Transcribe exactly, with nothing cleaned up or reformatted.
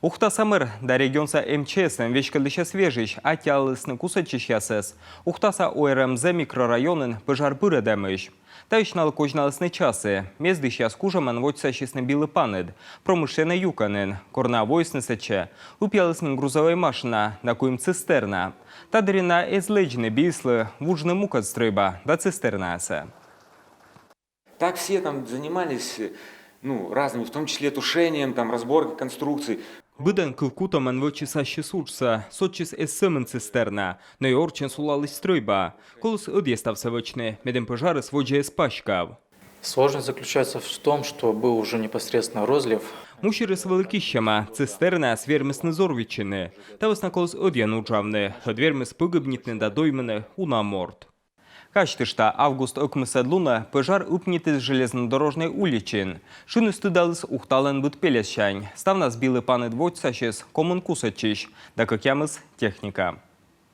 Ухтаса мэр да регионса М Ч С-ын веськӧдлысьӧс вежысь аттьӧалісны кусӧдчысьясӧс Ухтаса О Р М З микрорайонын пӧжар бырӧдӧмысь. Таысь налы козьналісны часы. Мездысьяс кужӧмӧн водзсасисны билы паныд промышленнӧй юкӧнын. Кор найӧ воисны сэтчӧ, ыпъяліс нин грузовӧй машина да куим цистерна. Та дырйи найӧ эз лэдзны биыслы вуджны мукӧд стрӧйба да цистернаясӧ. Так все там занимались, ну, разными, в том числе тушением, там, разборкой конструкций. Быдӧн кывкутӧмӧн вӧчис ассьыс уджсӧ, сотчис эз сӧмын цистерна, но и орччӧн сулалысь стрӧйба. Коліс ӧдйӧ ставсӧ вӧчны, медым пӧжарыс водзӧ эз паськав. Сложность заключается в том, что был уже непосредственно розлив. Мусирыс вӧлі киссьӧма, цистернаяс вермисны зорвитчыны. Та вӧсна коліс ӧдйӧн уджавны, ӧд вермис погибнитны да доймыны уна морт. Казьтышта, август ӧкмысӧд лунӧ пӧжар ыпнитіс Железнодорожнӧй уличын. Шыныс тыдаліс Ухталӧн быд пельӧссянь. Ставнас билы паныд водзсасис комын кусӧдчысь да кӧкъямыс техника.